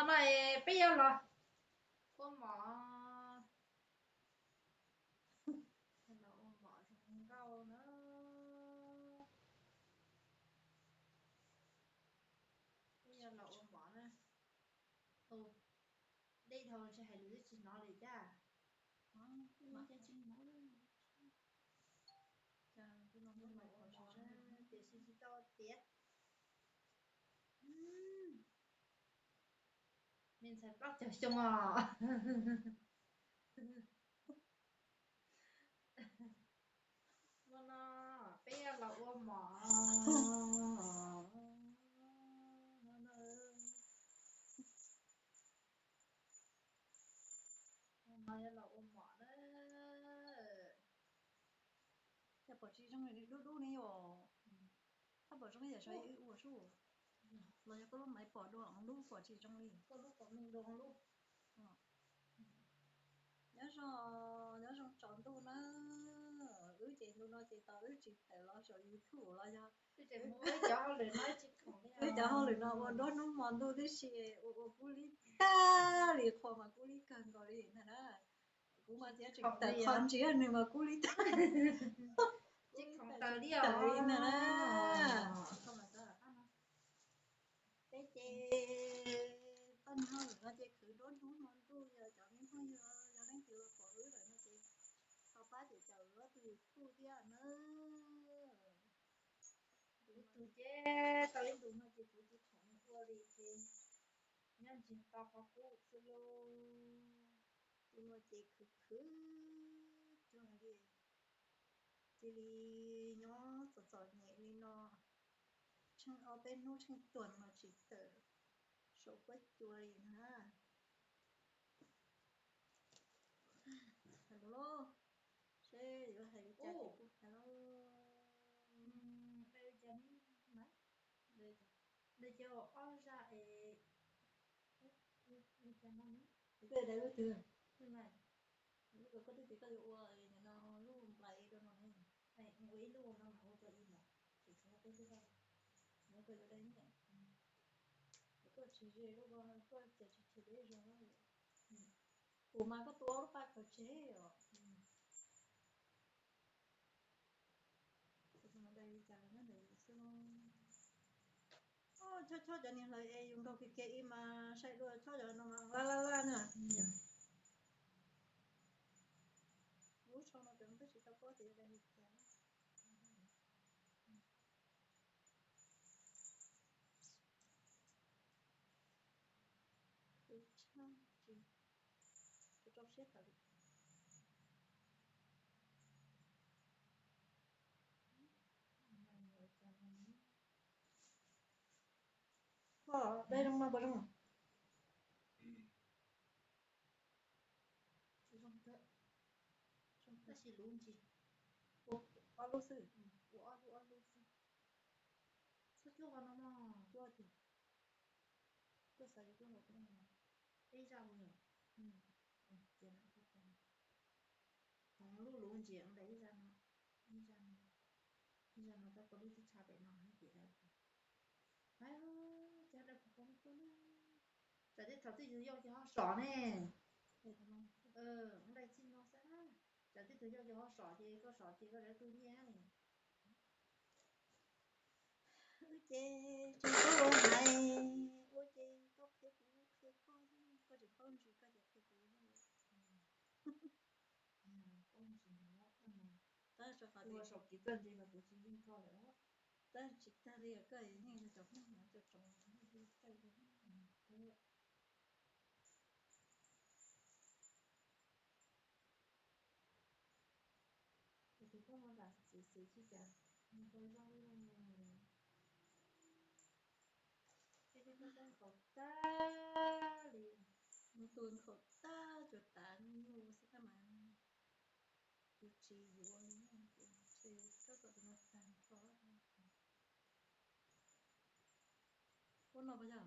No es peb yuav los ua mov, los ua mov zoo nkauj na. Peb yuav los ua mov na. Dej dhau tsis hais lus twb tsis hnov li cas. Tiam sis tsis tau tiav. Me ntxhais plaub caug xyoo os. Ua no, peb yuav los ua mov. Ua no yuav los ua mov na. Cas pom tsis zoo li, dub dub ne yom. Txhob pom zoo ib yam saib wb ua sub. Los yog koj lub maiv pom dua lub pom tsis zoo li. Koj lub pom me dua lub. Nyob zoo, nyob zoo tsaus ntuj na. Wb ces ntu no ces tau wb tsis tawm los saum YouTube los yog wb cov hauj lwm no ua nruab hnub hmo ntuj tib si, ua ua kub lib tag li, qhua mas kub lib kawg nkaus li ntag na. Kuv mas txiav tseem tawm qhov ntsiav, nws mas kub lib tag, kub lib tawm li ntag na. Peb ces tau nws hauj lwm no ces khwv nruab hnub hmo ntuj, yog cov me phooj ywg yog leej twg los pom wb lawm no ces ho pab caum caum wb tus YouTube thiab na. Kuv tus ces tau ib ntus no ces kuv tsis khoom ua li ces nyob ntsis tau qhov qub xwb lauj. Tus no ces khwv khwv cuag li, cia li nyob txom txom nyem li no, tsheej ob peb hnub tsheej tuag no tsis tawm saum huab cua li na. Hais lus lauj, seb yuav hais li cas ces kuj hais lauj. Li cas ob zaj es, li cas no, koj yuav dai lub twg? Lub koj twb tias koj yuav ua no lub nplai rau no ne, ua ib lub no mas ua tau ib npav, tseem tshuav peb lub, koj yuav dai, koj tsis ze lub, koj ces tsis chim deb zog. Kuv mas koj tua ob lub paj khaws tseg os. Chob chob cov niag hlawv es yus nkaug kiag kiag ib mas saib dua, chob cov no mas laj laj laj na. Lub tsho no cov tab sis tau pob tias yuav dai li cas. Khwv tshaj, tsis, kuv rau siab tawm li. Dai zoo mas puas zoo? Zoo, tab sis luv ntsis. Ua ob lub xwb, ua ob lub, ob lub xwb. Txhob cuab qhov no mog, cuab tiag. Koj xav yuav cuab qhov no, ib zaj ua yom. Ces no, lub luv ntsis ntais ib zaj no, ib zaj no, ib zaj no tab tom lub tib tsha pem no ces dai. Ces dai kuv qhov no tuaj na. Tsam tej thaum twj ywm yau ces ho som ne. Ntais txij no xwb, tsam tej thaum yau ces ho som ces koj som ces koj rov tu nyiaj. Wb ces tsis tau ua hais, ua ces koj qhia kuv qhia koj, koj tsis paub ntsis koj ces qhia kuv. Tab sis qhov tias ua saum kev txawj ntse mas kuv tsis yeej koj lawm. Tab sis tag li koj yeej yog cov phooj ywg cov tsoom txawj. Ces tus koj muab vam xwv xwv tsis cas, nws tau zoo li no. Ces tus koj nkhaus tag li, nws tus nkhaus tag cuag tav nyuj xwb tab mas. Kuv tsis yuav li, ces koj kom tus no tag nrho. Ua no puas yog?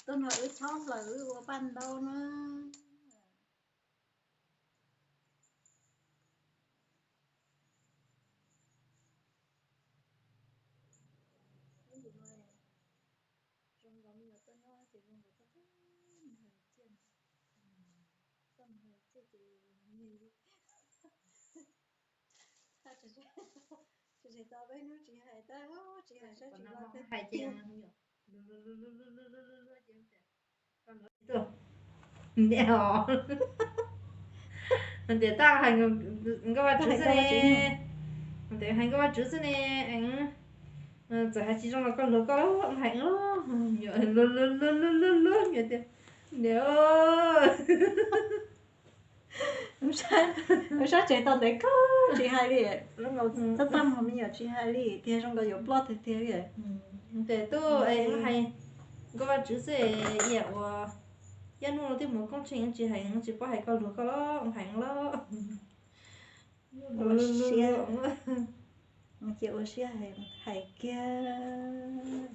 Los tuaj nrog wb chob hlawv wb ua paj ntaub na. Nkawd me nyuam tuaj nyob ces zoo nkawd txhob txhob mus hais ciaj, txhob mus hais ciaj ces nws li, tsis tau peb hnub tsis hais tab tsis hais saib tsis los hais tias tias tab hais Nkauj Vaj Tswv xwb ne, tias hais Nkauj Vaj Tswv xwb ne, txawm hais tsis zoo los koj luag koj hais luag luag luag luag tias niam, sab tsev tau ntev kawg tsis hais li, tab tab hmo me nyuam tsis hais li tiag zoo nkaus yuav ploj tiag tiag li. Ces tub hais Nkauj Vaj Tswv xwb, yam uas yaj hnub no twb mus koob tsheej tsis hais tsis paub hais koj luag koj los hais los. Ua siab, cia ua siab hais kiag.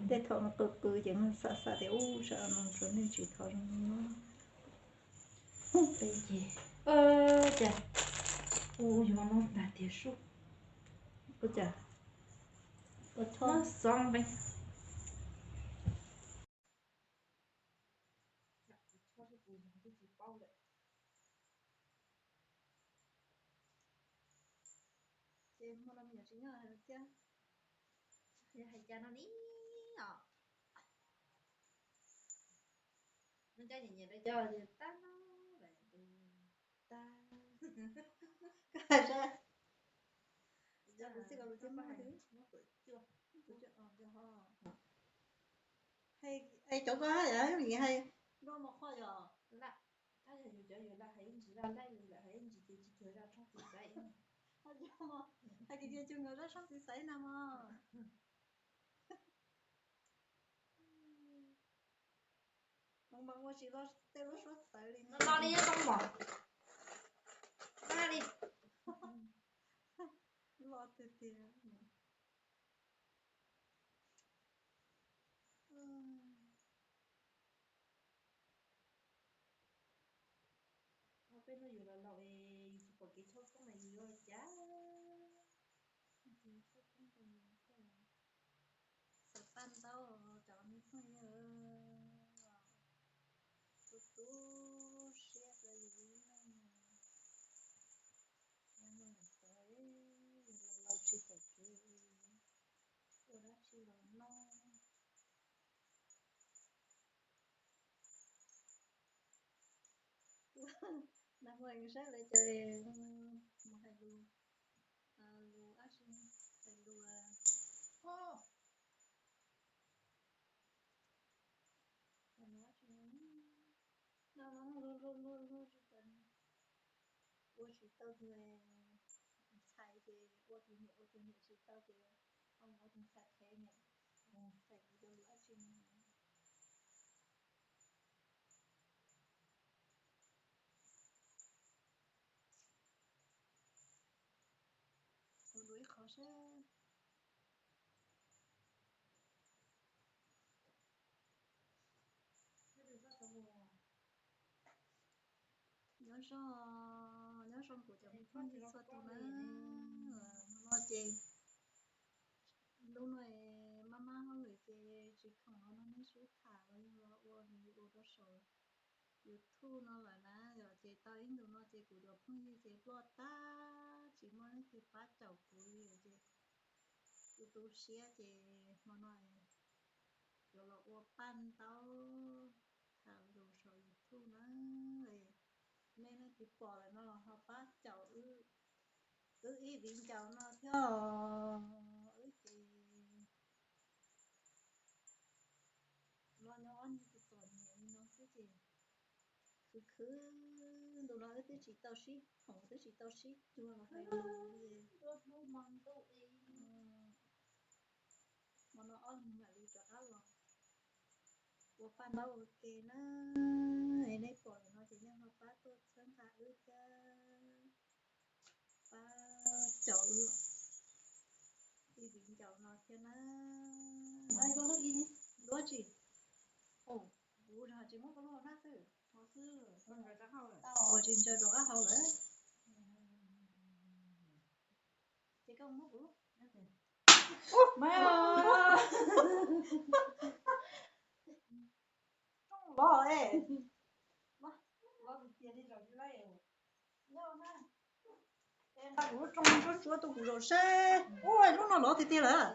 Tej thaum qw qw ces xav xav tias ub sawv no tsuas nej tsis thov zoo no. Ces cas ua yuav no ntag tiag sub. Ua cas ua txhob xov npe. Ces hmo no me nyuam tsis nyob hais thiab, hais cas no ni os. Muab cov nyiam nyiam rau cov tag no, tag. Cov kuv txij ko kuv txij muab hais, es cov koj hais yog vim hais nroj mos qhuaj yog laj, tab yog yus cov yus laj hais ib ntsis laj laij li lawm hais ib ntsis ces tsis cuag zaj tshoob txiv xaiv. Hais tias cuag nkawd zaj tshoob txiv xaiv na mog. Mas ua tsis los tej lub suab txawv li no li zoo mom. Li los tiag tiag. Peb hnub yus los laus es yus tsis pom kev tshoob koob mas yus yuav ua cas? Xav paj ntaub cov me phooj ywg, tu tu siab rau yus ib leeg. Yog no ntawd yus los laus tsis pom kev ua dab tsi los noj. Nag hmo saib lawv cov mus hais lus, lus ab tsi, hais lus, hais lus ab tsi, no no luag luag luag luag tsis tau, ua tsis tau tus ntxhais ces ua tus niam, ua tus niam tsis tau ces ho mus ua tus ntxhais qhev niam, ntxhais kuv cov lus ab tsi. Ua dua ib qho seb. Nyob zoo, nyob zoo kuv cov me phooj ywg txhua tus na. Hmo no ces lub no maj maj hauj lwm ces tsis khoom los nrog nej sib tham los yog los ua video rau saum YouTube no lawm na yom. Ces tau ib ntus no ces kuv cov phooj ywg ces ploj tag, tsis muaj leej twg pab caum kuv li ces tu tu siab ces hmo no yuav los ua paj ntaub tham lus saum YouTube na. Nej leej twg pom lawm no los ho pab caum wb ib viv ncaus no thiab os. Wb ces los nyob ob niag tus txom nyem li no xwb ces khwv khwv ntus no wb twb tsis tau sib khoom twb tsis tau sib cuag los hais lus li. Hmo no ob leeg mam li rov qab los ua paj ntaub ua ke na. Es nej pom lawm no ces nej ho pab tuaj txhawb nqa wb thiab pab caum wb ib viv ncaus no thiab na. Duab tsis, kuv tsis muab koj lub hauv hnab xwb, kuv tsis ntsaws rov qab hauv lawm. Ces koj muab kuv lub. Ub, mas, Ua, kuv lub rooj ntsuab ntsuab tuaj kuv zaum seb. Ua, lub no lov tiag tiag lawm.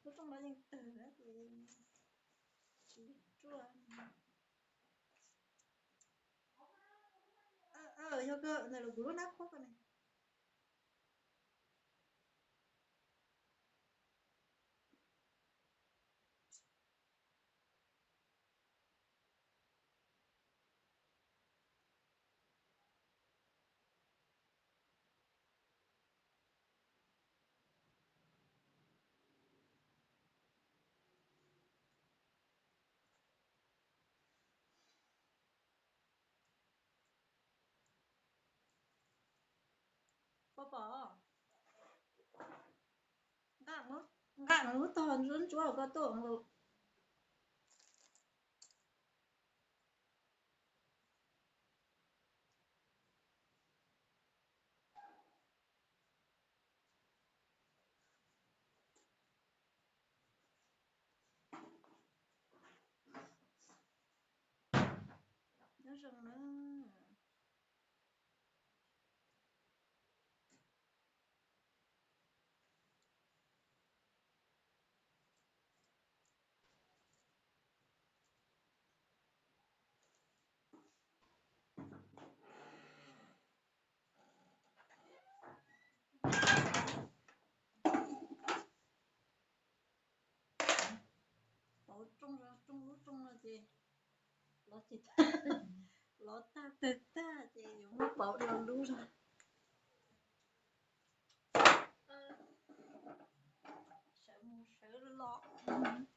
Lub rooj no yeej tawg lawm ces tsis tsuaj. Yog kawg ntawm kuv lub nab qhuab ko ne. Pom pom, nqa lub tog ntsuab ntsuab koj tuaj. Nyob zoo na. Pauv rooj, rooj lub rooj no ces lov tsis tag, lov tag tawg tag ces yuav muab pauv dua lub zog. Sawv mus sawv los.